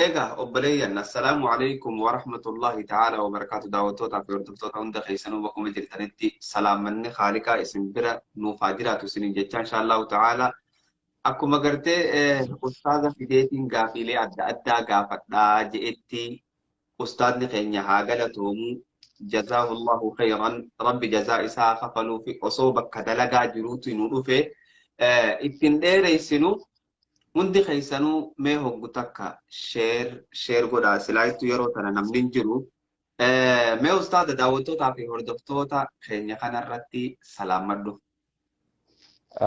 Egaa obboleeyyan, assalaamu alaikum wa rahmatullahi ta'ala wa barakaatu. Daawwattootaa fi hordoftoota hunda keessanuu bakkuma jirtanitti salaamanni Khaaliqaa isin bira nuuf haa jiraatu isiniin jecha. Inshaallahu ta'ala akkuma gartee ustaaza fideetiin gaafiilee adda addaa gaafadhaa je'etti, ustaadni keenya haa galatoomu, jazaahullahu khayran, Rabbi jazaa isaa kafaluu fi osoo bakka dalagaa jiruutu nu dhufe ittiin dheereessinu. Hundi keessanuu mee hoggu takka share share godhaa. Silaayittuu yeroo tana namni hin jiru. Mee ustaada, daawwattootaa fi hordoftoota keenya kanarratti salaammadhu.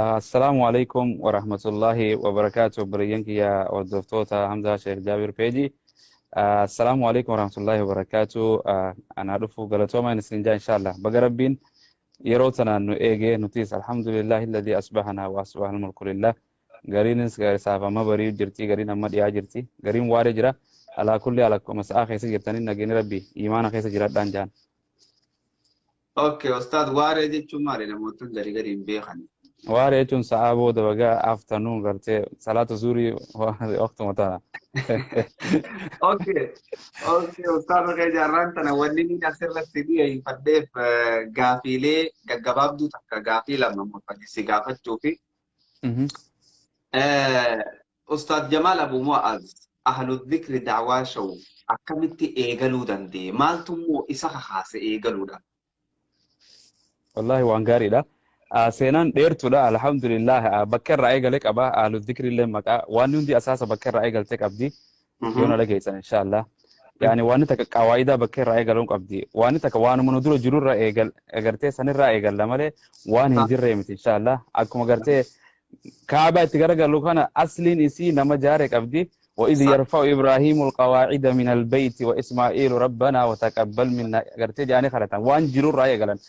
Assalaamu alaikum wa rahmatullahi wa barakaatu. Obboleeyyan kiyya hordoftoota Hamzaa Sheekh Jaabir Peeji. Assalaamu alaikum wa rahmatullahi wa barakaatu. Anaa dhufu, galatooma isin jaa inshallah. Baga Rabbiin yeroo tanaan nu eegee, nutis alhamdulillahi alladhi asbahanaa wa asbahal mulku lillah. Gariinis isaaf amma barii jirti, gariin amma dhiyaa jirti, gariin waaree jira. Alaa kulli haal, akkuma sa'aa keessa jirtanii nageenya Rabbi imaana keessa jiraadhaan jaan. Okay, ustaad, waaree jechuun maali? Namoota garii garii hin beekan. Waaree jechuun sa'aa booda, baga afternoon gartee salaata zuurii waqtuma tana. Okay, ustaad keenya, har'aan tana wanni inni asirratti dhiyeeffadheef gaafiilee gaggabaabduu takka, gaafii lama si gaafachuu fi Ustaad Jamaal Abu Mu'az Ahlu Dhikri Da'waa Show akkamitti eegaluu danda'e? Maaltu immoo isa kakaase eegaluudha? Wallahi waan gaariidha. Seenaan dheertuudha, alhamdulillah. Bakka irraa eegale qaba. Ahlu Dhikri illee maqaa waan hundi asaasa bakka irraa eegalte qabdi. Yoo na dhageessan inshallah. Yaani waan takka qawaayidaa bakka irraa eegaluun qabdi. Waan takka waanuma nu dura jirurra eegal gartee sanirraa eegalla malee waan hin jirree miti inshallah. Akkuma gartee Kaaba itti garagalu kana asliin isii nama jaare qabdi. وإذ يرفع إبراهيم القواعد من البيت وإسماعيل ربنا وتقبل منا gartee jaanii kadhatan, waan jirurraa eegalan.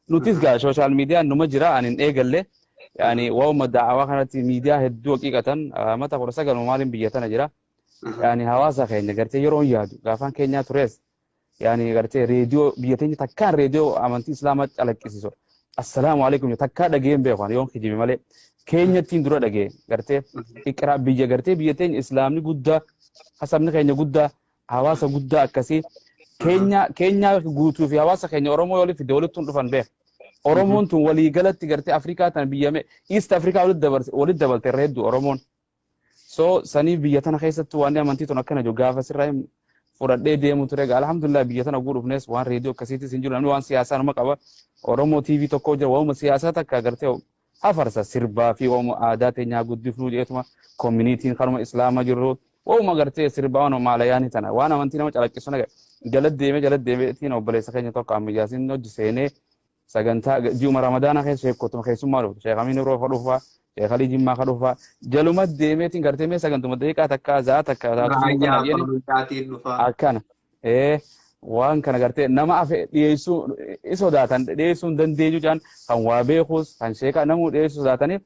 Nutis gaa social media numa jira, ani hin eegalle. Yani waa'uma da'awaa kanatti miidiyaa hedduu haqiiqatan mata 19 maaliin biyya tana jira. Yani hawaasa keenya gartee yeroo yaadu gaafaan keenyaa tures, yani gartee reediyoo biyya teenya takkaan reediyoo amantii islaamaa calaqqisiisu assalaamu alaikum takkaa dhageen beeku yoon kijibe malee. Keenyattiin dura dhagee gartee iqraa biyya gartee biyya teenya islaamni guddaa, hasabni keenya guddaa, hawaasa guddaa akkasii keenya keenyaa guutuu fi hawaasa keenya Oromoo yoo fide walitti dhufan beek. Oromoon tun walii galatti gartee Afrikaa tana biyya East Afrikaa walitti dabalte irra hedduu Oromoon. So saniif biyya tana keessattuu waan amantii tun akkana jiru gaafa sirraa fudhadhee deemu ture. Alhamdulillah, biyya tana guudhufnes waan reediyoo akkasiitis hin jiru. Namni waan siyaasaa nama qaba. Oromoo TV tokko jira, waanuma siyaasaa takka gartee hafarsa sirbaa fi waanuma aadaa teenyaa guddifnuu jedhetuma communityn kanuma islaama jirru waanuma gartee sirbaa waan maalayaanii tana waan amantii nama calaqqisu naga jala deemee jala deemeetiin obboleessa keenya tokko ammayyaasiin hojii seenee sagantaa ji'uma Ramadaana keessa sheekotuma keessummaa dhuftu, Sheekh Amiin Roofa dhufaa, Sheekh Alii Jimmaa ka dhufaa, jaluma deemeetiin gartee mee sagantuma daqiiqaa takka za'a takka akkana waan kana gartee nama afe dhiyeessuu sodaatan, dhiyeessuu hin dandeenyu jaan, kan waa beekus kan sheeka namuu dhiyeessuu sodaataniif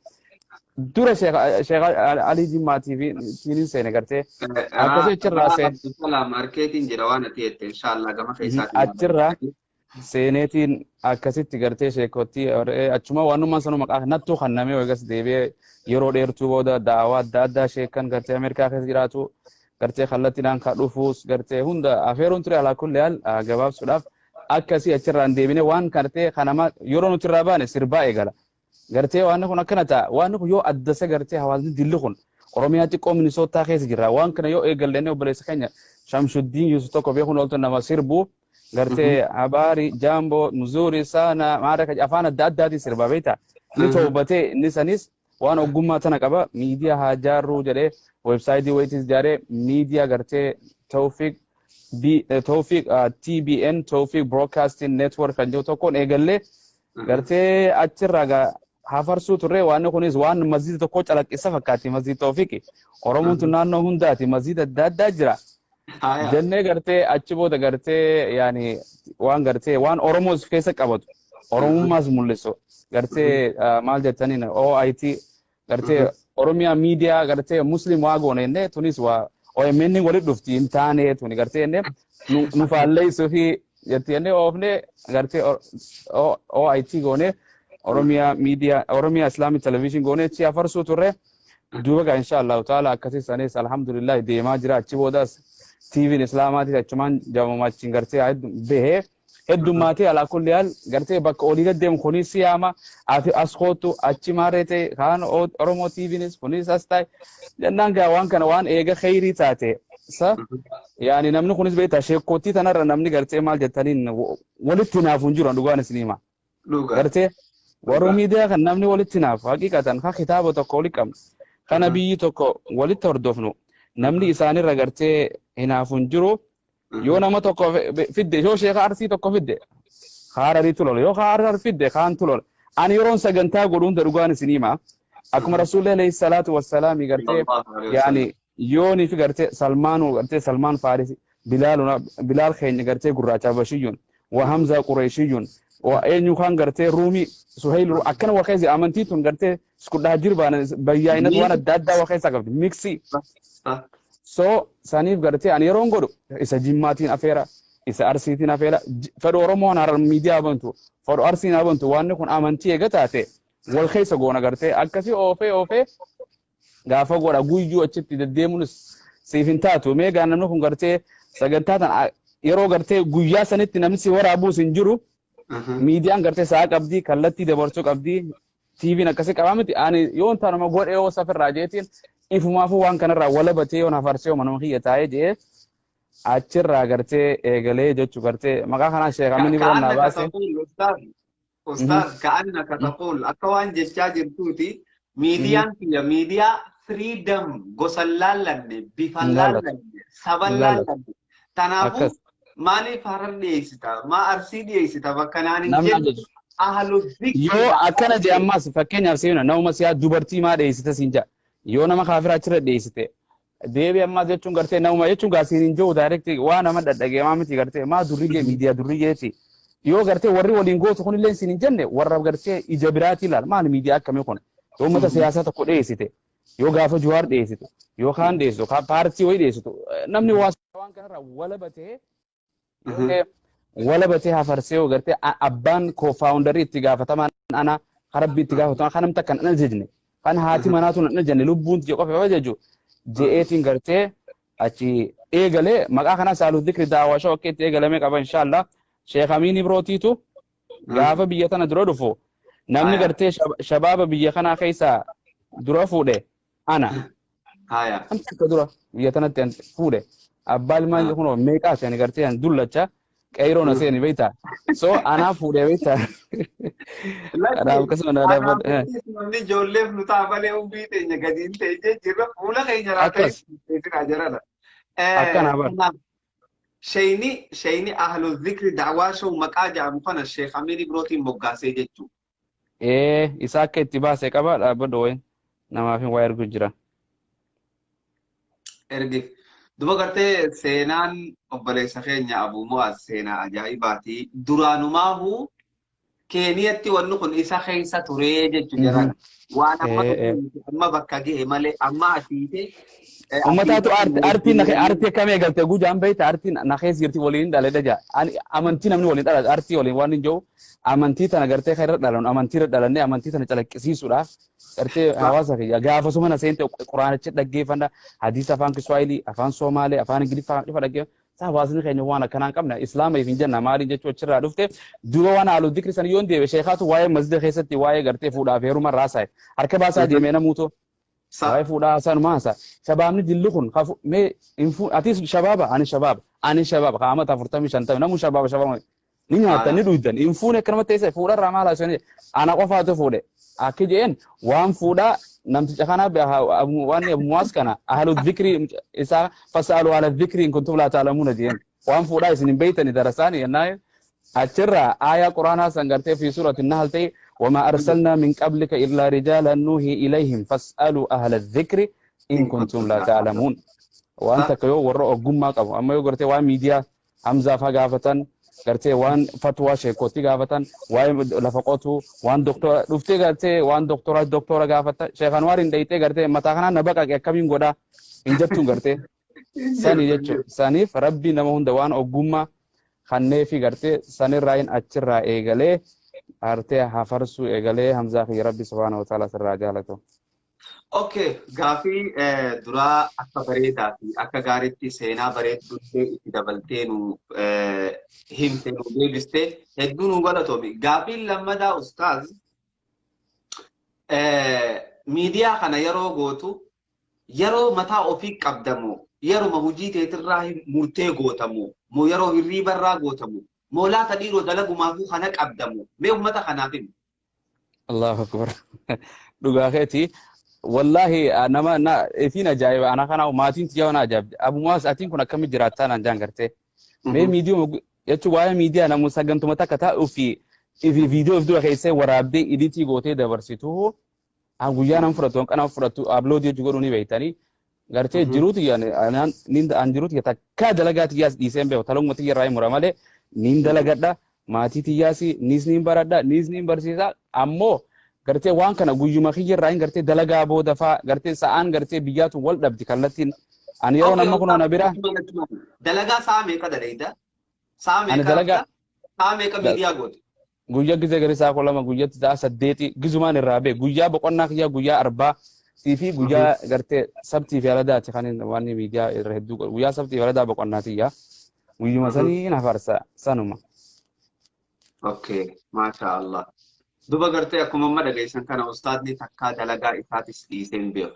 dura Sheekh Alii Jimmaatii fi tiinin seene gartee akkasii achirraa seen. Salaam arkeetiin jira waan ati jette, inshallah gama keessaatiin. Achirraa seeneetiin akkasitti gartee sheekottii achuma waanummaan sanu maqaa nattuu kannamee eegas deebi'ee yeroo dheertuu booda daawaa adda addaa sheekan gartee Ameerikaa keessa jiraatu gartee kallattiidhaan ka dhufuus gartee hunda afeeruun ture. Alaa kulli haal, gabaabsuudhaaf akkasii achirraan deebine waan gartee kanama yeroo nuti irraa baane sirbaa eegala. Gartee waan kun akkana ta'a, waan kun yoo addasa gartee hawaasni dilli kun Oromiyaa xiqqoo Minisootaa keessa jirra, waan kana yoo eegallee obboleessa keenya Shamshuddin Yusuf tokko beekuun ooltu, nama sirbu gartee habari, jambo, mzuri sana, maara afaan adda addaatiin sirbaa beektaa, inni toobatee inni sanis waan ogummaa tana qaba, miidiyaa haa jaarruu jedhee website wayitis ijaaree miidiyaa gartee Tawfiq B Tawfiq TBN, Tawfiq Broadcasting Network kan jiru tokkoon eegallee gartee achirraa gaa hafarsuu turre. Waan kunis waan masjida tokko calaqqisa fakkaatti, Masjid Tawfiqi. Oromoon tun naannoo hundaati masjida adda addaa jira jennee gartee achi booda gartee yaani waan gartee waan Oromoos keessa qabatu, Oromummaas mul'isu gartee maal jettaniin OIT gartee Oromiyaa miidiyaa gartee Muslim waa goone jennee, tunis waa OMN walitti dhufti hin taane tuni gartee jennee nu faalleessuu fi jetti jennee oofne gartee OIT goone, Oromiyaa miidiyaa, Oromiyaa Islamic Television goone achi afarsuu turre. Duuba gaa insha Allahu taala akkasii sanis alhamdulillah deemaa jira. Achi boodas TV'n Islaamaatis achumaan jaamamachiin gartee bahee heddummaatee alaa kulli haal gartee bakka olii gad deemu kunis siyaama ati as kootu achi maarree ta'e kaan Oromoo TV'nis kunis as ta'e jennaan gaa waan kana waan eega kheyrii taate sa yaani namni kunis beektaa sheekootii tanarra namni gartee maal jettaniin walitti hinaafu hin jiru dhugaan isin hima. Gartee warra miidiyaa kan namni walitti hinaafu haqiiqatan kan kitaaba tokko walitti qabnu kana biyyi tokko walitti hordofnu namni isaanirra gartee hinaafu hin jiru. Yoo nama tokko fidde yoo sheeka Arsii tokko fidde Harariitu lola yoo Harar fidde kaantu lola. Ani yeroon sagantaa godhu hunda dhugaan isin hima. Akkuma Rasuulli alayhi salaatu wassalaami gartee yaani yoonii fi gartee Salmaanuu gartee Salmaan Faarisi Bilaal keenya gartee gurraacha Habashiyyuun wa Hamzaa Qureeshiyyuun wa eenyu kaan gartee Ruumii Suhayl akkana wa keessa amantii tun gartee iskudhaa jirbaan bayyaa'inat waan adda addaa wa keessa qabdi miksii. So saniif gartee ani yeroon godhu isa Jimmaatiin afeera isa Arsiitiin afeera fedhu Oromoon Harar miidiyaa bantu fedhu Arsiin bantu waan kun amantii eega taate wal keessa goona gartee akkasii oofee oofee gaafa godha guyyuu achitti deddeemuunis siif hin taatu mee gaa namni kun gartee sagantaa tan yeroo gartee guyyaa sanitti namni si waraabuus hin jiru miidiyaan gartee sa'a qabdii kallattii dabarsuu qabdii TV'n akkasii qabaa miti ani yoon taanuma godhe yoo safirraa jeetiin ifumaafuu waan kanarraa walabatee yoon hafarsee manuma kiyya taa'ee jee achirraa gartee eegalee jechuu gartee maqaa kanaa Sheekh Amin Ibroon naa baase. Ustaaz ka'annaka taqul akka waan jechaa jirtuuti miidiyaan kiyya miidiyaa freedom gosa laallanne bifa laallanne saba laallanne kanaafuu maaliif Harar dhiyeessita maa Arsii dhiyeessita bakka naan hin jenne ahlu zikri. Yoo akkana jee ammas fakkeenyaaf seena nama siyaa dubartii maa dhiyeessita siin jedha. Yoo nama kaafira achirra dhiyeessite deebi ammas jechuun gartee nama jechuun gaasiin hin jiru direct waa nama dhadhageemaa miti gartee maa durriyyee miidiyaa durriyyeeti. Yoo gartee warri waliin gootu kunillee siin hin jenne warra gartee ija biraati ilaal maali miidiyaa akkamii kun yoo uummata siyaasaa tokko dhiyeessite yoo gaafa Jawaar dhiyeessitu yoo kaan dhiyeessitu paartii wayii dhiyeessitu namni waan kanarraa walabatee walabatee hafarsee yoo gartee abbaan koofaawundarii itti gaafatamaan ana harabbii itti gaafatamaan kan namni akkan ajajne kan haati manaatu nan ajajne lubbuun tiyya qofa ajaju je'eetiin gartee achi eegalee maqaa kanaa Saaluuf Dikri daawwaa shawaa akka itti eegalame qaba inshaallah. Sheekh Amiin Ibrootiitu gaafa biyya tana dura dhufu namni gartee shabaaba biyya kanaa keessaa dura fuudhe ana. Namni akka dura biyya tanatti fuudhe abbaa ilmaan kunoo meeqaati ani gartee an dullacha qeyroo na seeni beektaa so anaa fuudhee beektaa. Kanaaf akkasuma na dhaabbadha. Namni ijoolleef nu ta'a malee umrii teenya gadi hin ta'e jirra fuula keenya laata isin ajarana. Akkana bara. Shayni ahlu zikri da'waa shau maqaa jedhamu kana Sheekh Amiin Ibrootiin moggaasee jechuudha. Isa akka itti baasee qaba dhaabbadhu wayin namaaf hin waa ergu jira. Ergi. Duba gartee seenaan obboleessa keenya Abuu Mu'aaz seenaa ajaa'ibaati. Duraanumaahu Keeniyatti wanni kun isa keessa turee jechuudha. Waan amma bakka ga'e malee amma asiite. Ummataatu artiin artii akkamii eegalte gujaan beekta artiin na keessa jirti waliin dhalee jaa. Amantii namni waliin dhalate artii waliin waan hin jiru amantii tana gartee kan irra dhalannu amantii irra dhalannee amantii tana calaqqisiisuudhaaf gartee hawaasa kiyya gaafasuma na seente quraanicha dhaggeeffanna hadiisa afaan Kiswaahilii afaan Somaalee afaan Ingiliffaa dhufa dhaggeeffanna. Hawaasni keenya waan akkanaa hin qabne islaama hin jenna maaliin jechuu achirraa dhufte dura waan haalu dikri san yoon deebe sheekaatu waa'ee masjida keessatti waa'ee gartee fuudhaaf heeruma raasaa'e harka baasaa deemee namuutu waa'ee fuudhaa haasaan haasa shabaabni dilli kun mee atis shabaaba ani shabaaba qaamata 40 50 namu shabaaba shabaaba ni nyaata ni dhuydan hin fuune akkanuma teesse fuudharraa maal haasa'anii ana qofaatu fuudhe akka jeen waan fuudhaa namticha kana waan Abu Mu'aaz kana ahlu dhikri isa fasalu ala dhikri in kuntum la ta'lamuna jeen waan fuudhaa isin hin beeytani darasaani jennaan achirraa aayaa quraanaa san gartee fi suurati nahl ta'e wama arsalnaa min qablika illaa rijaalan nuuhii ilayhim fas'alu ahla dhikri in kuntum la ta'lamuun waan takka yoo warra ogummaa qabu amma yoo gartee waan miidiyaa Hamzaa faa gaafatan gartee waan fatwaa sheekootti gaafatan waa'ee lafa qotuu waan doktora dhuftee gartee waan doktora doktora gaafata Sheekh Anwaar hin dhayitee gartee mataa kanaan na baqaqe akkamiin godhaa hin jettuun gartee sani jechuudha. Saniif rabbi nama hunda waan ogummaa kannee fi gartee sanirraa hin achirraa eegalee gartee hafarsuu eegalee Hamzaa fi rabbi subhaanahu wa ta'ala sirraa jaalatu. Okay, gaafii duraa akka bareedaa fi akka gaariitti seenaa bareeddullee itti dabaltee nu himte, nu deebiste, hedduu nu galatoomi. Gaafiin lammadaa, ustaaz, miidiyaa kana yeroo gootu yeroo mataa ofii qabdamu, yeruma hojii teetirraa murtee gootamu moo, yeroo hirriibarraa gootamu moo, laata dhiiroo dalagumaafuu kana qabdamu? Mee uummata kanaaf himi. Allahu akbar. Dhugaa keeti. Wallaahi nama na ifiin ajaa'iba ana kana maatiin tiyyaa na ajaa'ibdi. Abumaas atiin kun akkamitti jiraattaa naan jaan gartee. Mee miidiyoo jechuun waa'ee miidiyaa namu sagantuma takka taa'uu fi ifi viidiyoo if dura keessee waraabdee editii gootee dabarsitu guyyaa nama fudhatu, hanqa nama fudhatu upload jechuu godhuu ni beektanii. Gartee jiruutu an jiruutu takkaa dalagaa tiyyaas dhiiseen beeku, talonguma tiyya irraa mura malee niin dalagadha, maatii tiyyaas niis niin baradha, niis niin barsiisa. Ammoo gartee waan kana guyyuma kiyya irraa hin gartee dalagaa booda faa gartee sa'aan gartee biyyaatu wal dhabdi kallattiin ani yeroo nama kunoo na bira. Dalagaa sa'a meeqa dalayda? Sa'a Ani meeqa dalagaa sa'a meeqa miidiyaa goote? Guyyaa gizee gari sa'a 12, guyyatti sa'a 8 gizumaan irraa bee. Guyyaa boqonnaa kiyyaa guyyaa arbaa fi guyyaa gartee sabtii fi aladaati kan waan miidiyaa irra hedduu godhu. Guyyaa sabtii fi aladaa boqonnaa tiyyaa guyyuma sanii na farsa sanuma. Okay, maasha Allah. Duba gartee akkuma amma dhageessan kana ustaadni takkaa dalagaa isaatis dhiisee hin beeku.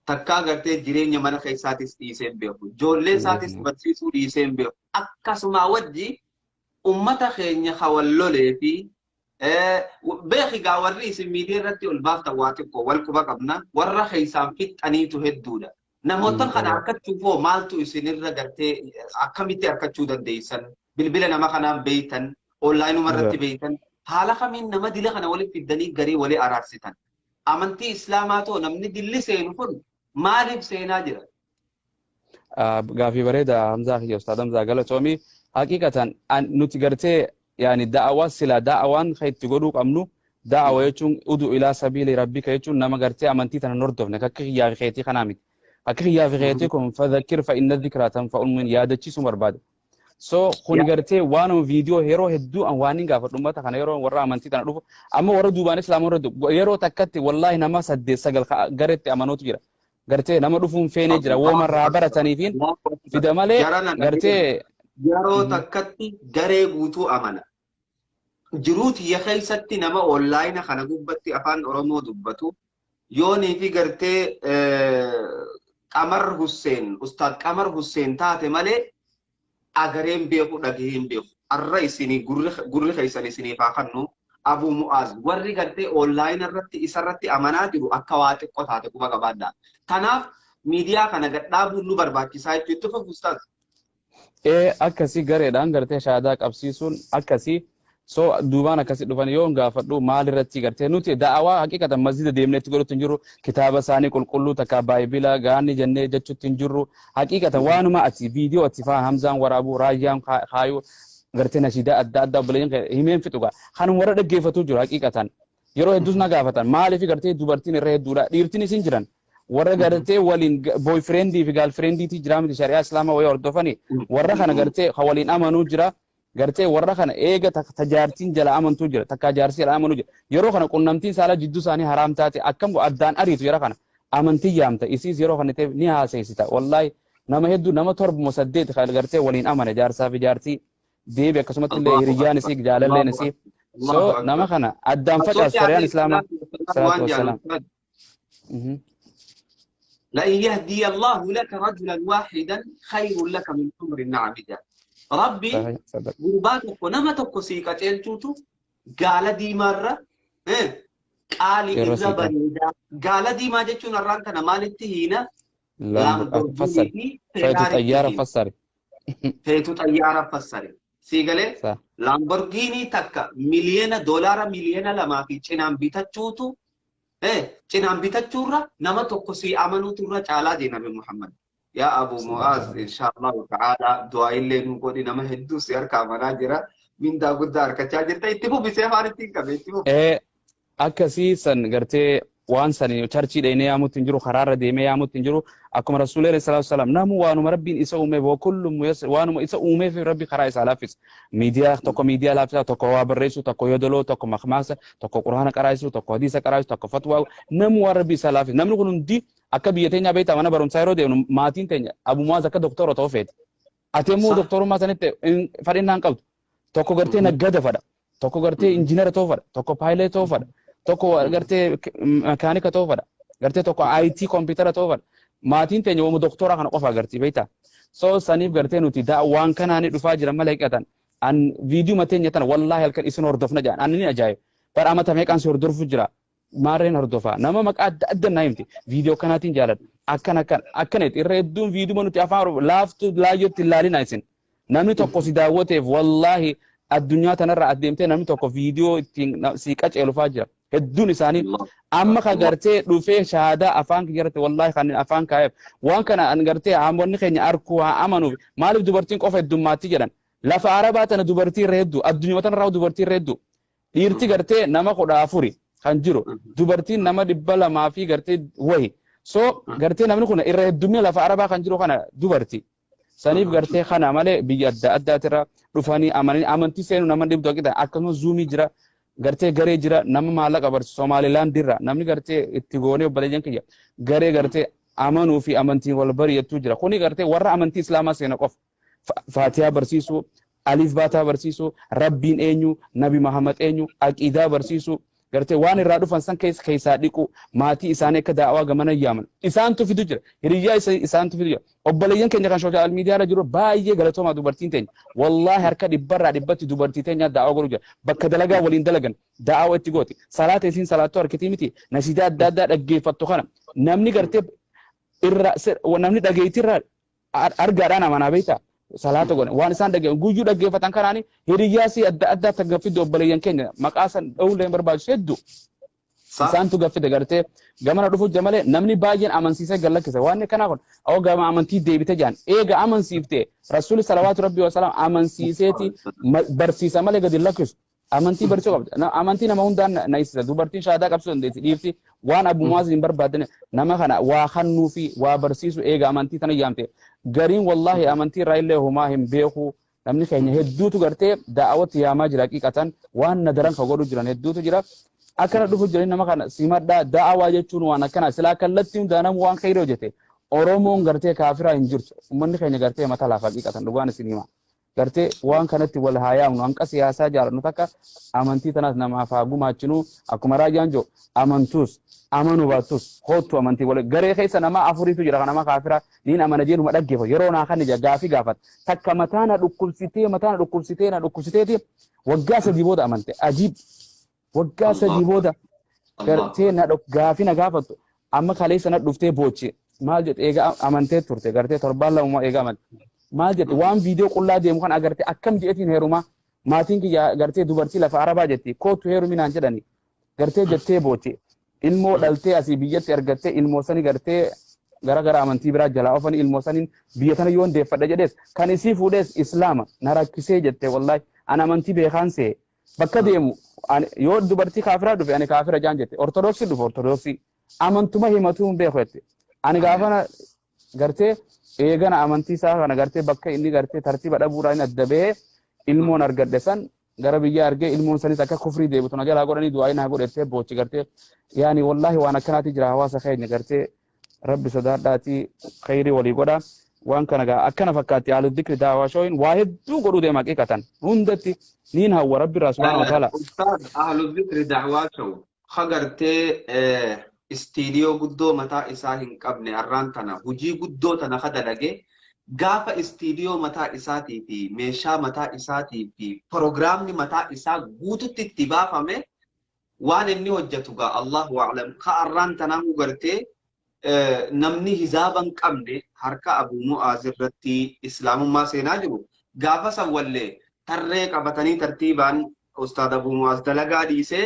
Takkaa gartee jireenya mana keessaatis dhiisee hin beeku. Ijoollee isaatis barsiisuu dhiisee hin beeku. Akkasuma wajji ummata keenya hawallolee fi beeki gaa warri isin miidiyaa irratti ol baaftan waa xiqqoo wal quba qabna, warra keessaan fixxaniitu hedduudha. Namoota kana harkachuuf hoo maaltu isinirra gartee akkamitti harkachuu dandeessan? Bilbila nama kanaan beeytan, onlineuma irratti beeytan, haala kamiin nama dila kana walitti fiddanii garii walii araarsitan? Amantii Islaamaa too namni dilli seenu kun maaliif seenaa jira? Gaafii bareeda, Hamzaa kiyya, Ustaad Hamzaa, galatoomii. Haqiqatan nuti gartee yaani da'awaa sila da'awaan kan itti godhuu qabnu, da'awa jechuun udu ilaa sabiili rabbika jechuun nama gartee amantii tana hin hordofne akka kiyyaa fi keetii kanaa miti. Akka kiyyaa fi keetii kun fadhakkir fa inna dhikraa tanfa'ul mu'min yaadachiisuu barbaada. So kuni gartee waanuma viidiyoo yeroo hedduu an waan hin gaafadhu uummata kana yeroo warra amantii tana dhufu, amma warra duubaan islaama warra yeroo takkatti wallaahi nama saddeet sagal garetti amanuutu jira. Gartee nama dhufuun feenee jira, woomarraa barataniifiin fida malee gartee. Yeroo takkatti garee guutuu amana. Jiruu tiyya keessatti nama online'a kana gubbatti afaan Oromoo dubbatu yoonii fi gartee Qamar Husseen, Ustaad Qamar Husseen taate malee agareen beeku, dhagaheen beeku. Arra isinii gurri keessan isiniif haa kennu. Abu Mu'aaz warri gartee online'a irratti isarratti amanaa jiru akka waa xiqqoo taate quba qabaadha. Kanaaf miidiyaa kana gadhaabuun nu barbaachisaa jechuudha. Itti fufu, Ustaaz. Ee, akkasii gareedhaan gartee shaadaa qabsiisuun akkasii. So duubaan akkasii dhufan yoo gaafadhu maal irratti gartee nuti da'awaa haqiqatan masjida deemnee itti godhutti hin jirru, kitaaba isaanii qulqulluu takka baayibila gaanni jennee jechuutti hin jirru. Haqiqatan waanuma ati viidiyoo ati faa Hamzaan waraabuu, raayyaan kaayuu, gartee nashiidaa adda addaa obboleeyyan himeen fixu gaa kan warra dhaggeeffatu jiru. Haqiqatan yeroo hedduus na gaafatan, maaliif gartee dubartiin irra hedduudha, dhiirtiin isin jiran warra gartee waliin boyfriendii fi girlfriendiitii jira miti, shari'aa islaamaa wayii hordofanii warra kana gartee ka waliin amanuu jira. Gartee warra kana eega tajaartiin jala amantuu jira, takka jaarsii jala amanuu jira, yeroo kana qunnamtiin saala jidduu isaanii haraam taate akkam addaan ariitu? Yeroo kana amantii yaamta, isiis yeroo kana ta'e ni haaseessita. Wallaahi nama hedduu, nama torbuma saddeet kan gartee waliin amane, jaarsaa fi jaartii deebi, akkasumatti illee hiriyyaan isii, jaalalleen isii. So nama kana addaan facaasu shari'aan islaamaa salaatu wassalaam. لأن يهدي الله لك رجلا واحدا خير لك من حمر النعم جا ربي. Gurbaa tokko, nama tokko sii qaceelchuutu gaala diimaarra qaalii irra bareedaa. Gaala diimaa jechuun har'aan kana maalitti hiina? Fassari. Feetu xayyaara fassari. Feetu xayyaara fassari. Sii galee? Lamborghini takka miliyoona doolaara 2 miliyoona fi cinaan bitachuutu, cinaan bitachuurra nama tokko sii amanuutu irra caalaa jee Nabi Muhammad. Yaa Abu Mu'aaz, insha Allahu ta'ala du'aa illee nu godhi, nama hedduu si harka amanaa jira. Mindaa guddaa harkachaa jirta. Itti fufisee afaan ittiin qabe, itti fufi. Akkasii san gartee Waan sani charchii dheenee yaamutti hin jiru, karaarra deemee yaamutti hin jiru. Akkuma Rasuulli alayhi salaatu wasalaam namu waanuma Rabbiin isa uumeef wa kullu muyassar waanuma isa uumeef Rabbi karaa isaa laaffisa. Miidiyaa tokko miidiyaa laaffisa, tokko waa barreessu, tokko yodoloo, tokko makmaasa, tokko quraana qaraayisuu, tokko hadiisa qaraayisu, tokko fatwaa, namu waan Rabbi isaa laaffisa. Namni kun hundi akka biyya teenyaa beektaa mana barumsaa yeroo deemnu maatiin teenya Abu Mu'aaz akka doktora ta'uu feeti. Ati immoo doktorummaa sanitti fadhinnaan qabdu. Tokko gartee naggada fadha, tokko gartee injiinara ta'uu fadha, tokko paayilee ta'uu fadha, tokko gartee mekaanika ta'uu fadha, gartee tokko IT kompiitara ta'uu fadha. Maatiin teenya wamu doktora kana qofa agartii beektaa. So saniif gartee nuti waan kanaan dhufaa jira malee hiqatan. An viidiyoo teenya tana wallaahi halkan isin hordofna jedhan ani ni ajaa'iba. Bara amata meeqaan si hordofu jira. Maarreen hordofaa nama maqaa adda adda naa himti viidiyoo kanaatiin jaaladha akkan akkan akkana irra hedduun viidiyoo nuti afaan Oromoo laaftuu laayyootti hin laalina. Isin namni tokko si daawwateef wallaahi addunyaa tanarra adeemtee namni tokko viidiyoo ittiin si qaceelufaa jira hedduun isaanii. Amma ka gartee dhufee shahaadaa afaan kiyya irratti wallaahi kan afaan kaa'eef waan kana an gartee haamonni keenya arkuu haa amanuuf. Maaliif dubartiin qofa heddummaatti jedhan? Lafa Arabaa tana dubartii irra hedduu, addunyaa tanarraa dubartii irra hedduu. Dhiirti gartee nama 14 kan jiru, dubartiin nama 200 fi gartee wahi. So gartee namni kun irra heddumina lafa Arabaa kan jiru kana dubarti. Saniif gartee kana malee biyya adda addaatirra dhufanii amananii amantii seenuu nama dhibdu haqiqa. Akkasumas zuumii jira, gartee garee jira, nama maallaqa barsiisu Somaalilaandirra namni gartee itti goonee obboleeyyan kiyya garee gartee amanuu fi amantiin wal bari'attuu jira. Kuni gartee warra amantii Islaamaa seena qofa. Faatihaa barsiisuu, aliif baataa barsiisuu, Rabbiin eenyu, Nabi Muhammad eenyu, aqiidaa barsiisuu, gartee waan irraa dhufan san keessa keessaa dhiqu, maatii isaanii akka daawaa gamana yaaman. Isaantu fidu jira. Hiriyyaa isaantu fidu jira. Obboleeyyan keenya kan sooshaal miidiyaa irra jiru baay'ee galatoomaa. Dubartiin teenya. Wallaahi harka dhibbarraa dhibbatti dubartii teenya daawaa godhu jira. Bakka dalagaa waliin dalagan daawaa itti gooti. Salaata isiin salaattuu harkitii miti. Nasiidaa adda addaa dhaggeeffattu kana namni gartee irra namni dhageettirraa argaadhaan amanaa beektaa. Salaata godhan waan isaan dhaggeeffatan guyyuu dhaggeeffatan kanaani hiriyyaa si adda addaa gaffidde obboleeyyan keenya maqaa san dha'uullee hin barbaachisu hedduu. Isaantu gaffide gartee gamana dhufu jira malee namni baay'een amansiisee gallakkise. Waan akkanaa kun oo gama amantii deebite jaan eega amansiifte Rasuuli salawaatu Rabbii wasalaam amansiiseeti barsiisa malee gadi hin lakkisu. Amantii barsiisuu qabda. Amantii nama hundaan na ibsisa. Dubartiin shahaadaa qabsiisuu dandeessi. Dhiirti waan abbummaas hin barbaadne nama kana waa kannuu fi waa barsiisu eega amantii tana yaamte. Gariin wallaahi amantii irraa illee homaa hin beeku. Namni keenya hedduutu gartee daawwatti yaamaa jira haqiiqatan waan na daran ka godhu jiran hedduutu jira. Akkana dhufu jirani nama kana simadhaa. Da'awaa jechuun waan akkana silaa kallattii hundaa namu waan khayrii hojjete. Oromoon gartee kaafiraa hin jirtu. Uummanni keenya gartee mata laafa haqiiqatan dhugaan isin hima. Gartee waan kanatti wal haa yaamnu, hanqa siyaasaa jaalannu takka amantii tanaas namaaf haa gumaachinu. Akkuma raayyaan jiru amantuus amanuu baattus koottu amantii wal garee keessa nama afuriitu jira kan nama kaafira niin amana jeenuma dhaggeeffa yeroo naa kan ija gaafii gaafata takka mataa na dhukkubsitee mataa na dhukkubsitee na dhukkubsiteeti waggaa 3 booda amante. Ajiib, waggaa 3 booda gartee na gaafii na gaafattu. Amma kaleessa na dhuftee booche. Maal jette? Eega amantee turte gartee torbaan lamuma eega amante. Maal jette? Waan viidiyoo qullaa deemu kan agarte akkam jeetiin heerumaa maatiin kiyya gartee dubartii lafa Arabaa jetti kootu heerumi naan jedhani gartee jettee booche. Ilmoo dhaltee asii biyyatti argattee ilmoo sani gartee gara gara amantii biraa jalaa ofanii ilmoo saniin biyya tana yoon deeffadha jedhees kan isii fuudhees Islaama na rakkisee jette. Wallaahi an amantii beekaan see bakka deemu yoo dubartii kaafiraa dhufe ani kaafira jaan jette, Ortodoksii dhufe Ortodoksii amantuma himatuu hin beeku jette. Ani gaafana gartee eegana amantii isaa kana gartee bakka inni gartee tartiiba dhabuudhaan adda bahee ilmoon argadhe san gara biyya argee ilmoon sanis akka kufrii deebitu na jalaa godhanii du'aa naa godhettee boochi gartee. Yaani wallaahi waan akkanaati jira hawaasa keenya. Gartee Rabbi sodaadhaatii khayrii walii godha. Waan kana gaa akkana fakkaatti Ahlu Dikri Daawaa Shooyin waa hedduu godhuu deema haqiiqatan hundatti niin hawwa Rabbi irraa subhaanahu wa ta'ala. Ustaaz, Ahlu Zikri Da'waa Show ka gartee istiidiyoo guddoo mataa isaa hin qabne arraan tana hujii guddoo tana ka dalage gaafa istiidiyoo mataa isaatii fi meeshaa mataa isaatii fi proogiraamni mataa isaa guututti itti baafame waan inni hojjetu gaa Allahu a'lam. Ka arraan tanaa gartee namni hizaaba hin qabne harka Abu Mu'aaz irratti Islaamummaa seenaa jiru gaafa san wallee tarree qabatanii tartiibaan Ustaad Abu Mu'aaz dalagaa dhiisee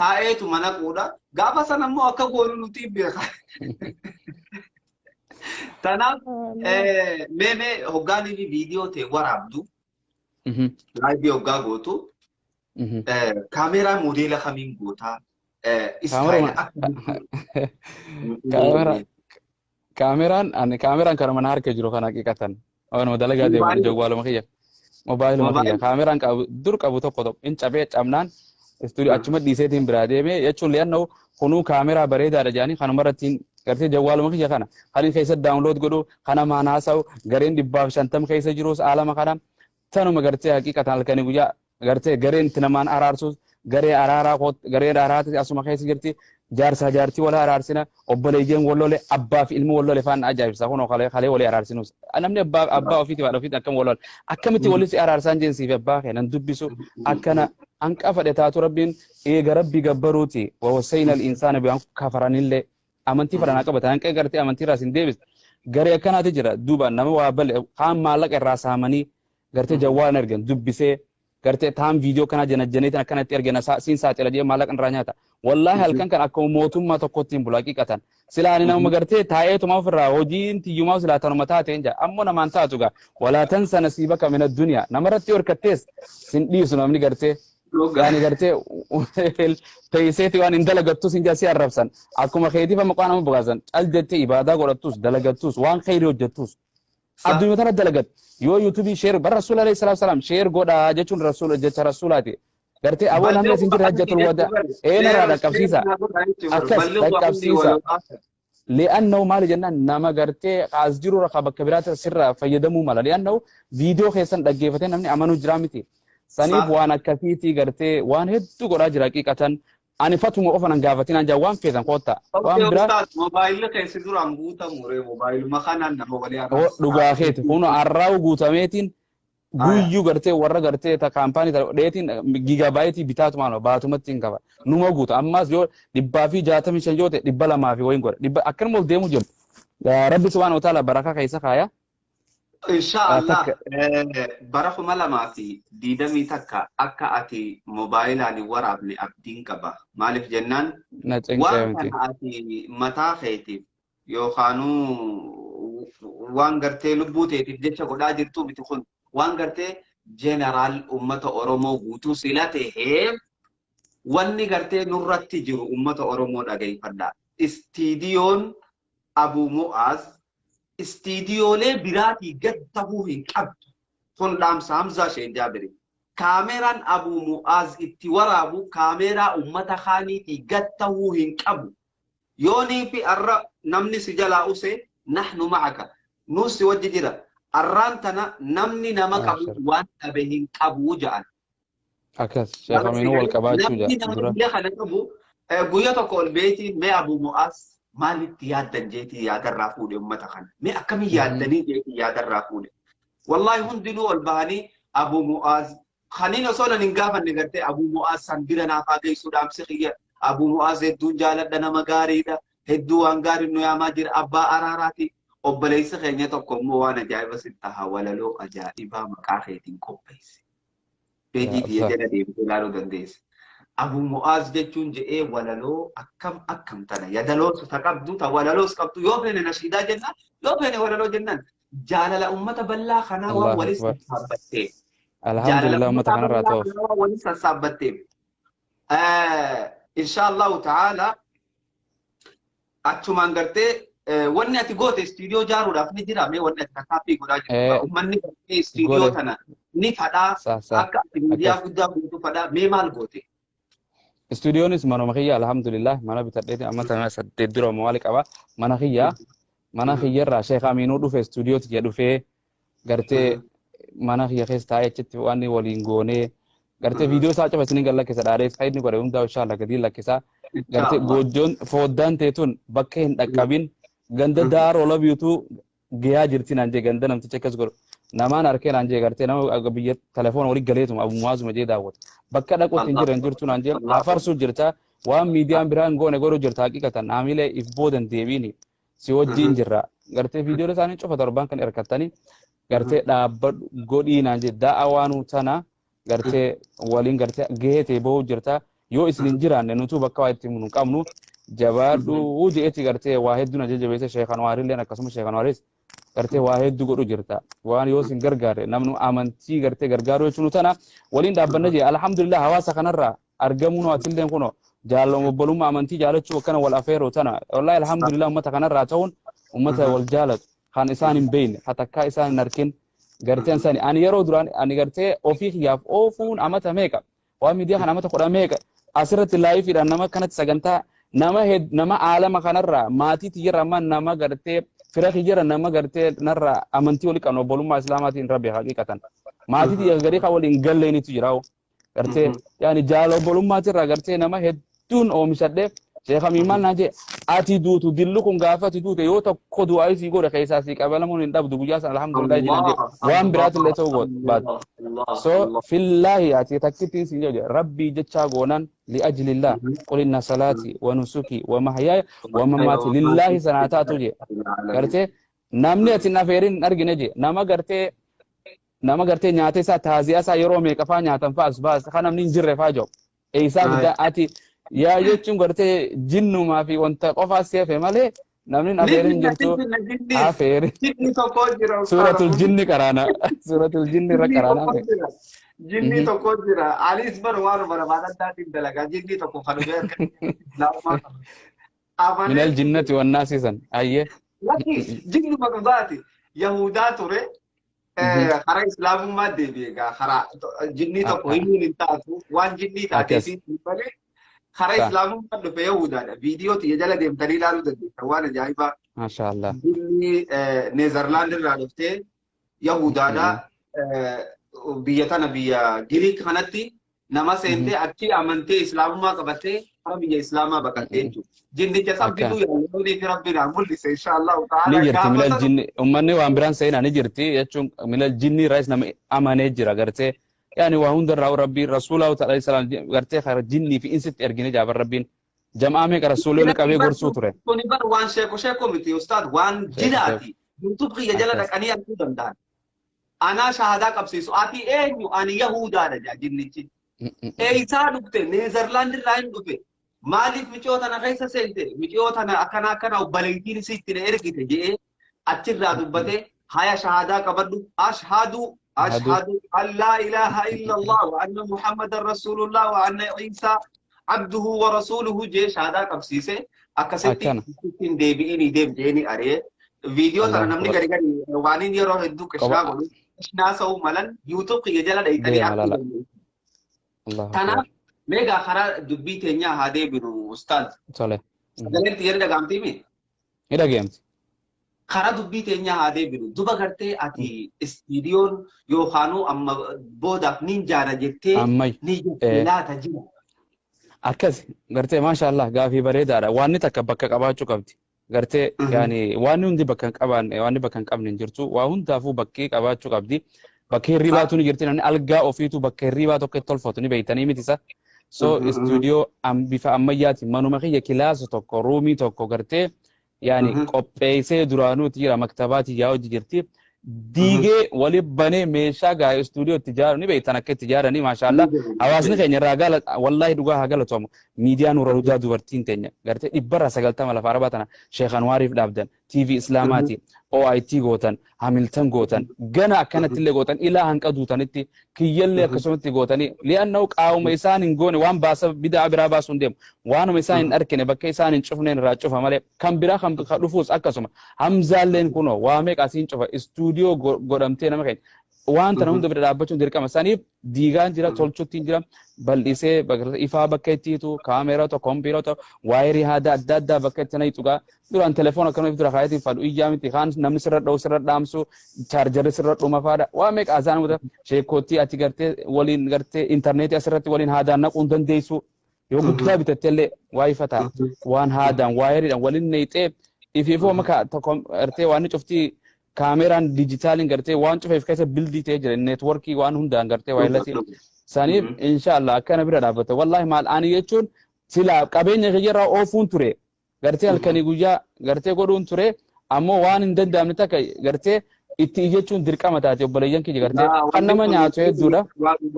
taa'eetu mana quudha. Gaafa san ammoo akka goonu nuti beeka. Tanaaf mee mee hoggaanii fi viidiyoo ta'e waraabdu, live hoggaa gootu, kaameeraa moodeela kamiin gootaa? Istaayila akka Kaameraan ani kaameraan kana mana harka jiru kana haqiiqatan. Waanuma dalagaa deemu jawwaaluma kiyya. Mobaayiluma kiyya. Kaameraan qabu dur qabu tokko tokko in cabee cabnaan istuudiyoo achuma dhiiseetiin biraa deemee jechuun li'annoo kunuu kaameraa bareedaadha jedhanii kanuma irratti gartee jawwaaluma kiyya kana kan inni keessa download godhu kana maan haasa'u gareen 150 keessa jirus aalama kana tanuma gartee haqiiqatan halkanii guyyaa gartee gareen itti namaan araarsus garee araaraa gareen araaraati asuma keessa jirti jaarsaa jaartii wal araarsina obboleeyyan wal lole abbaa fi ilmi wal lole faan ajaa'ibsa kunoo kalee kalee walii araarsinus namni abbaa abbaa ofiiti haadha ofiiti akkam wal lole akkamitti walitti araarsaan jeen siif abbaa kee nan dubbisu akkana hanqa fedhe taatu rabbiin eega rabbi gabbaruuti ووصينا الإنسان بأن kafaranillee amantii fadhanaa qabatan hanqa gartee amantii irraa sin deebis garee akkanaati jira. Duuba nama waa bale kaan maallaqa irraa saamanii gartee jawwaalan ergan dubbisee gartee taan viidiyoo kanaa janajjaneetiin akkanatti ergina siin saaxila jee maallaqa irraa nyaata. Wallaahi halkan kan akkuma mootummaa tokkotti hin bulu haqiiqatan. Silaa ani nama gartee taa'eetuma ofirraa hojiin tiyyumaa silaa tanuma taate hin jaa ammoo namaan taatu gaa ولا تنس نصيبك من الدنيا namarratti horkattees sin dhiisu namni gartee yaani gartee teesseeti waan hin dalagattus hin jaa si arrabsan akkuma keetiif amma qaan nama bugaasan cal jettee ibaadaa godhattus dalagattus waan kheyrii hojjettus addunyaa tana dalagat yoo yuutuubii share bar rasuul عليه الصلاة والسلام share godhaa jechuun rasuul jecha rasuulaati gartee aboo namni asin jirre hajjatul wada eenarraa dhaqqabsiisa akkas dhaqqabsiisa لأنه maali jennaan nama gartee as jiru rakka bakka biraatti sirraa fayyadamuu mala لأنه viidiyoo keessan dhaggeeffatee namni amanuu jira miti saniif waan akkasiitii gartee waan hedduu godhaa jira haqiiqatan ani fatuma qofa nan gaafatin an jaa waan feetan kotta waan biraa. Mobaayilli keessi duraan guutamu ree mobaayiluma kanaan nama walii Dhugaa keeti kun arraa'u guutameetiin guyyuu gartee warra gartee ta kaampaanii dheetiin giigabaayitii bitaatumaan baatumatti hin qaba numa guuta ammas yoo 165 yoo ta'e 200 fi wayin godha dhibba akkanuma ol deemu jiru rabbi سبحانه وتعالى barakaa keessa kaaya. Inshaallah bara 2021 akka ati moobaayilaan hin waraabne abdiin qaba. Maaliif jennaan Na cinqee waan miti. Kana ati mataa keetiif yookaanuu waan gartee lubbuu teetiif jecha godhaa jirtu miti kun waan gartee jeneraal ummata Oromoo guutuu sila tahee wanni gartee nurratti jiru ummata Oromoo dhageeffadha. Istiidiyoon Abu Mu'aaz istiidiyoolee biraatii gad tahuu hin qabdu. Kun dhaamsa Hamzaa Sheek Jaabiri. Kaameraan Abu Mu'aaz itti waraabu kaameraa ummata kaaniitii gad tahuu hin qabu. Yoonii fi arra namni si jalaa use نحن معك. Nus si wajji jira. Arraan tana namni nama qabu waan dhabe hin qabu ja'an. Akkas Sheekh Aminuu wal qabaachuu Namni nama dura. Biyya kana qabu guyyaa tokko ol beetii mee Abu Mu'aaz maalitti yaaddan jeetii yaadarraa fuudhe uummata kana. Mee akkamiin yaaddanii jeetii yaadarraa fuudhe. Wallaahi hundinuu ol bahanii Abu Mu'aaz kaniin osoo nan hin gaafanne gartee Abu Mu'aaz san bira naafaa geessu dhaamsi kiyya. Abu Mu'aaz hedduun jaaladha nama gaariidha. Hedduu waan gaarii nu yaamaa jira abbaa araaraati. Obboleessi keenya tokko immoo waan ajaa'iba sitti taha walaloo ajaa'ibaa maqaa keetiin qopheesse. Peejii tiyya jala deemtee ilaaluu dandeessa. Abu Mu'aaz jechuun je'ee walaloo akkam akkam tana yadaloos ta qabdu ta walaloos qabdu yoo feene nashiidaa jennaan yoo feene walaloo jennaan jaalala ummata bal'aa kanaa waan الله walis أكبر. sassaabbatteef jaalala Alhamdulillah uummata ummata kanarraa bal'aa ta'uuf. kanaa waan walis sassaabbatteef insha Allahu ta'ala achumaan gartee wanni ati goote istiidiyoo jaaruudhaaf ni jira mee wanni ati tattaaffii godhaa jirtu ummanni gartee istiidiyoo Godhe. Tana ni fadhaa Sa akka ati miidiyaa akkas. Guddaa guutuu fadhaa mee maal goote? Istuudiyoonis manuma kiyya alhamdulillah mana bitadheeti amma tana 8 dura maali qaba mana kiyya mana kiyyarraa Sheekh Aminuu dhufe istuudiyoo tiyya dhufee gartee mana kiyya keessa taa'ee achitti waan waliin goonee gartee viidiyoo isaa cufa isiniin gad lakkisa dhaadhee faayidni godhe hundaa inshallah gadi lakkisaa gartee goojjoon foddaan teetun bakka hin dhaqqabin ganda daaroo labiitu gayaa jirti naan jee ganda namtichi akkas godhu namaan harkee naan jee gartee nama biyya telefoona walii galeetuma abumaazuma jee daawwata bakka dhaquutti hin jiran jirtu naan jee afarsuu jirta waan miidiyaan biraan goone godhu jirta haqiqatan haamilee if boodan deebiini si wajjiin jirra gartee viidiyoon isaanii cufa torbaan kan hirkattanii gartee dhaabbadhu godhii naan jee da'a waanuu tana gartee waliin gartee gahee bahuu jirta yoo isin hin jiraanne nutuu bakka waa itti hin qabnu jabaadhu je'eeti gartee waa hedduu na jajjabeesse Sheekh Anwaarilleen akkasuma Sheekh Anwaaris gartee waa hedduu godhu jirta waan yoo isin gargaare namni amantii gartee gargaaruu jechuun tana waliin dhaabbanna jee alhamdulillah hawaasa kanarraa argamuu nu atilleen kuno Jaalala obbolummaa amantii jaalachuu akkana wal afeeroo tana. Wallahi alhamdulillah, ummata kanarraa ta'uun ummata wal jaalatu kan isaan hin beekne, hatakkaa isaan hin arkin garteen sani. Ani yeroo duraan ani gartee ofii kiyyaaf oofuun amata meeqa waan miidiyaa kana amata 10 meeqa asirratti liveiidhaan nama kanatti sagantaa nama nama aalama kanarraa, maatii tiyyarra, amma nama gartee fira kiyyarra, nama gartee narraa amantii walii qabnu, obbolummaa islaamaatiin rabbi haqiiqatan maatii tiyya garii kan waliin galleenitu jira. Gartee yaani jaala obbolummaatirraa gartee nama hedduun oomishadhe. Sheekh maal naan jee? Ati duutu dillu kun gaafa ati duute yoo tokko du'aa isii godhe keessaa sii qabalamuun hin dhabdu guyyaa san, alhamdulillah jiran jee. Waan biraatillee ta'uu baatu. So fillaahi ati takkittiin siin jedhu, rabbii jechaa goonan, li'ajlillah, qul inna salaati wa nusuki wa mahyaaya wa mamaati lillaahi sanaa taatu jee. Gartee namni ati hin afeerin hin argine jee. Nama gartee nyaata isaa, taaziyaa isaa yeroo meeqa faa nyaatan faa as baas kan namni hin jirre faa jiru. Eessaa fida ati yaa jechuun gartee jinnumaa fi wanta qofaa seefe malee namni hin afeerin hin jirtu afeeri. Jinni tokko jira. Suuratul jinni qaraana. Suuratul jinni irra qaraana. Jinni tokko jira. Anis bar waan barbaadan taatiin dalagaa jinni tokko kan dhufee harka. Minal jinnati wannaasi san. Ayyee. Lakki, jinnuma dhugaati. Yahudaa ture. Karaa islaamummaa deebi'e egaa karaa jinnii tokko himuun hin taatu, waan jinnii taateef malee karaa islaamummaa dhufe, Yahudaadha. Viidiyoo tiyya jala deemtanii ilaaluu dandeessan, waan ajaa'ibaa. Maashaallah. Jinni Neezerlaand irraa dhuftee Yahudaadha. Biyya tana, biyya Giriik kanatti nama seentee achi amantee islaamummaa qabattee karaa biyya islaamaa baqattee jechuudha. Jinnicha san fiduu yaalanii fi rabbiin haa mul'ise inshaallah. Ni jirti milal jinni, ummanni waan biraan seenaa ni jirti jechuun milal jinni irraas nama amanee jira gartee. Yaani waa hundarraa rabbiin rasuula alayhi salaam gartee kara jinnii fi insitti ergine jaaban, rabbiin jam'aa meeqa rasuulonni qabee gorsuu ture. Kuni bar waan sheeko sheeko miti ustaad, waan jilaati. YouTube kiyya jala dhaqanii arguu danda'an. Anaa shahadaa qabsiisu. Ati eenyu? Ani Yahudaadha jaa jinnichi. Eeysaa dhufte? Neezerlaand irraa hin dhufe. Maaliif miciyoo tana keessa seente? Miciyoo tana akkana akkana obboleettiin isii itti na ergite jedhee achirraa dubbatee, haya shahadaa qabadhu, ashhadu an laa ilaaha illa Allah wa anna Muhammadan rasulullah wa anna Isa abduhu wa rasuluhu jee shahadaa qabsiise. Akkasitti ittiin deebi'inii deem jeeni ari'ee. Viidiyoo tana namni gari gari waan inni yeroo hedduu qishnaa godhu qishnaa sa'uu malan YouTube kiyya jala dhayitanii arguu dandeessu. Kanaaf meegaa karaa dubbii teenyaa haa deebinu ustaaz. Tole. Sagaleen xiyyeerri dhagaamtii mi? Ni dhagaamti. Karaa dubbii teenyaa haa deebinu. Duba gartee ati istiidiyoon yookaanuu amma boodaaf nin jaara jettee ni jettee laata jira? Akkas gartee, maashaallah, gaafii bareedaadha. Waanni takka bakka qabaachuu qabdi. Gartee yaani waan hundi bakka hin qabaanne, waan bakka hin qabne hin jirtu. Waa hundaafuu bakkee qabaachuu qabdi. Bakka hirribaatu ni jirti, namni algaa ofiitu bakka hirribaa tokko itti tolfatu ni beeytanii miti isa. So istuudiyoo bifa ammayyaatiin manuma kiyya kilaasa tokko, roomii tokko gartee yaani qopheessee duraanuuti jira, maktabaati yaa hojii jirti. Diigee wali banee meeshaa gaa istuudiyoo itti ijaaru ni beektan akka itti ijaaranii, maashaallah. Hawaasni keenya irraa gala, wallaahi dhugaa haa galatomu. Miidiyaa Nuura Hudaa, dubartiin teenya gartee 90% lafa arabaa tana Sheekh Anwaariif dhaabdan, TV Islaamaati, OIT gootan, Hamilton gootan, gana akkanatti illee gootan, ilaa hanqa duutanitti kiyyallee akkasumatti gootanii, li'annahu qaawuma isaan hin goone waan baasa bidaa biraa baasuu hin deemu. Waanuma isaan hin argine bakka isaan hin cufneen irraa cufa malee kan biraa kan dhufuus akkasuma. Hamzaalleen kunoo waa meeqa asiin cufa istuudiyoo godhamtee nama keenya. Waan tana hunda bira dhaabbachuun dirqama. Saniif diigaan jira, tolchuttiin jira, bal'isee ifaa bakka itti hiitu, kaameeraa tokko, kompiitara tokko, waayirii haada adda addaa bakka itti nayitu gaa. Duraan telefoona akkanuma dura kaayatiin fadhu iyyaa miti, kaan namni sirra dha'u sirra dhaamsu, chaarjarri sirra dhuma faadha. Waa meeqa azaan muta sheekootii ati gartee waliin gartee intarneetii asirratti waliin haadaan naquu hin dandeessu. Yoo guddaa bitatte illee waa ifataa waan haadaan waayiriidhaan waliin neexee ifiifuu amma tokko gartee waan cuftii kaameraan dijitaaliin gartee waan cufeef keessa bildii ta'ee jira, neetworkii waan hundaan gartee waayillasii saniif inshaallah akkana bira dhaabbata. Wallaahi maal ani jechuun silaa qabeenya kiyyarraa oofuun ture, gartee halkanii guyyaa gartee godhuun ture, ammoo waan hin danda'amne takka gartee itti iyyachuun dirqama taate, obboleeyyan kiyya gartee kan nama nyaatu hedduudha.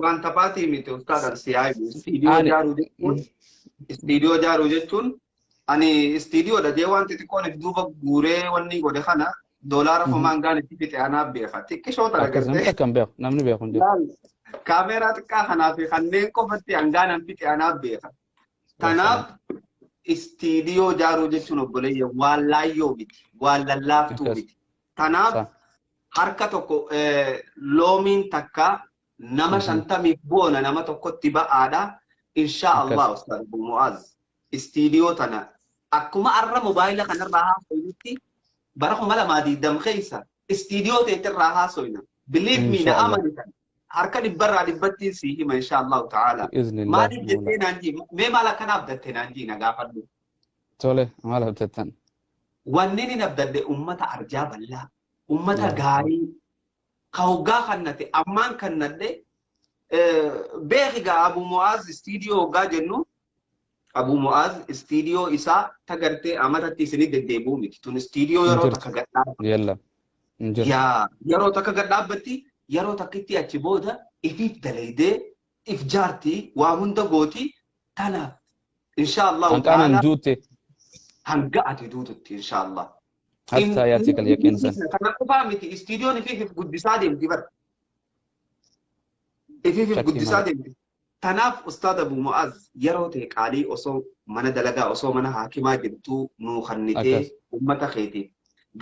Waan taphaatii miti ustaad Arsiyaa, istiidiyoo ijaaruu jechuun, istiidiyoo ijaaruu jechuun, ani istiidiyoodha jee waan xixiqqoon if duuba guuree wanni godhe kana doolaara homaan gaan itti fixe anaaf beeka. Xiqqishoo tana gartee. Namni takka hin beeku, namni beeku hin jiru. Kaameeraa xiqqaa kanaa fi kanneen qofatti hangaanan fixe anaaf beeka. Tanaaf istiidiyoo ijaaruu jechuun obboleeyyan waan laayyoo miti, waan lallaaftuu miti. Tanaaf harka tokko loomiin takka nama 50f boona nama tokkotti ba'aadha. Insha Allah Ustaz Abu Mu'az istiidiyoo tana akkuma arra mobaayila kanarraa haasoynutti bara 2020 keessa istiidiyoo teetirraa haasoyna. Believe me, na amani kana. Harka dhibbarraa dhibbattiin sii hima insha Allahu ta'ala. Maaliif jettee naan jii? Mee maal akkana abdatte naan jii na gaafadhu. Tole, maal abdattan? Wanni inni abdadde ummata arjaa bal'aa, ummata gaarii, ka hoggaa kannate, ammaan kannadhe, beeki gaa Abu Mu'aaz istiidiyoo hoggaa jennu, Abu Mu'aaz istiidiyoo isaa tagartee amatatti isinii deddeebi'uu miti. Tun istiidiyoo yeroo takka gad dhaabbatti. Yalla. Yaa yeroo takka gad dhaabbatti, yeroo takkitti achi booda ifiif dalaydee if jaartii waa hunda gooti. Tanaaf insha Allahu Hanqaanan duutte. Hanga ati duututti insha Allah. Hatta yaati kal yaqiin san. Kana qofaa miti, istiidiyoon ifiif if guddisaa deemti bar. Ifiif if guddisaa deemti. Tanaaf Ustaad Abu Mu'az yeroo ta'e qaalii osoo mana dalagaa osoo mana haakimaa jirtuu nuu kannitee uummata keetiif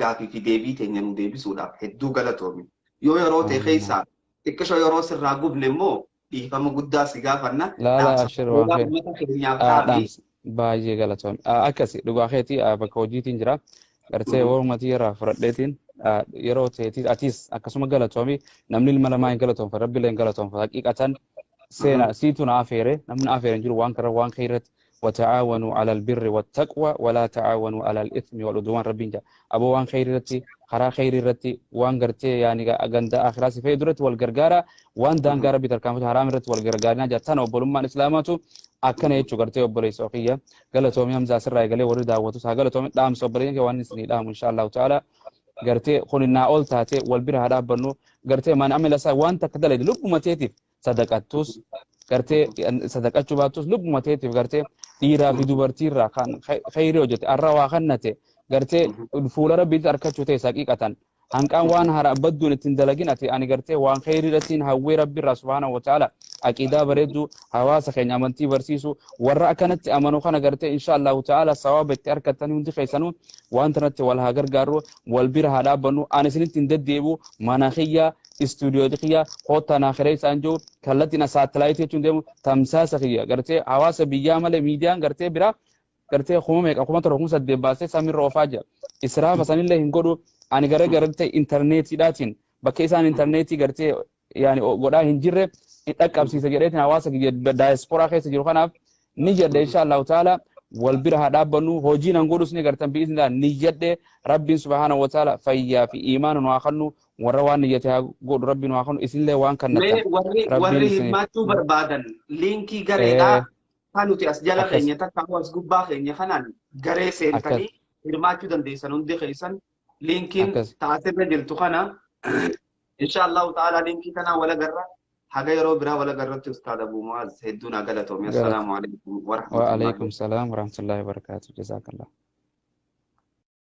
gaafii fi deebii teenya nuu deebisuudhaaf hedduu galatoomi. Yoo yeroo ta'e keessaa xiqqishoo yeroo sirraa gubne immoo dhiifama guddaa si gaafanna. Laala ashir waan Uummata keenyaaf dhaami. Baay'ee galatoomi. Akkasi dhugaa keetii bakka hojiitiin jira. Gartee walumatii irraa fudhadheetiin yeroo ta'eetii atis akkasuma galatoomi. Namni ilma namaa hin galatoomfa, rabbi illee hin galatoomfa. Haqiiqatan seena siitu na afeere, namni na afeere hin jiru waan kana waan khayratti. وتعاونوا على البر والتقوى ولا تعاونوا على الإثم والعدوان ربي جا أبو وان خير رتي خرا خير رتي وان قرتي يعني غند آخرة سفيد رتي والغرغارة وان دان غربي تركام حرام رتي والغرغارة جاتنا وبلما الإسلاماتو akkana jechuu gartee obboleessa kiyya galatoomii Hamzaa sirraa eegalee warri daawwatus haa galatoomii dhaamsa obboleeyyan kee waan isinii dhaamu insha Allahu ta'ala gartee kun naa ol taate wal bira haa dhaabbannu gartee man amila isaa waan takka dalagde lubbuma teetiif sadaqattus gartee sadaqachuu baattus lubbuma teetiif gartee dhiiraa fi dubartiirraa kan khayrii hojjete arra waa kannate gartee fuula rabbiitti harkachuu ta'e haqiiqatan hanqaan waan hara badduun ittiin dalagin ati ani gartee waan khayrii irrattiin hawwee rabbiirraa subhaanahu wa ta'ala aqiidaa bareedduu hawaasa keenya amantii barsiisu warra akkanatti amanu kana gartee insha Allahu ta'ala sawaaba itti harkattanii hundi keessanuu waan tanatti wal haa gargaarru wal bira haa dhaabbannu ani isinitti hin deddeebi'u mana kiyya istuudiyoo kiyya koottaa naa kiree isaan jiru kallattiin saatalaayitii jechuun deemu tamsaasa kiyya gartee hawaasa biyyaa malee miidiyaan gartee biraa gartee kuma meeqa 7,000 8,000 baasee samiirra oofaa jira israafa sanillee hin godhu ani gara gartee intarneetiidhaatiin bakka isaan intarneetii gartee yaani godhaa hin jirre dhaqqabsiisa jedheetiin hawaasa daayisporaa keessa jiru kanaaf ni jedhe insha Allahu ta'ala wal bira haa dhaabbannu hojii nan godhus ni gartan bi'iznillah ni jedhe rabbiin subhaanahu wa ta'ala fayyaa fi iimaana nu haa kennu warra waan niyyate haa godhu rabbiin nu haa kennu isinillee waan kannattan warri hirmaachuu barbaadan liinkii gareedhaa kan nuti as jala keenya takka as gubbaa keenya kanaan garee seentanii hirmaachuu dandeessan hundi keessan liinkiin taasirra jirtu kana insha Allahu ta'ala liinkii kanaa wal agarra haga yeroo biraa wal agarratti Ustaad Abu Mu'az hedduu naa galatoomi. Assalaamu alaikum wa rahmatullahi. Wa alaikum salaam wa rahmatullahi wa barakatuh. Jazakallah.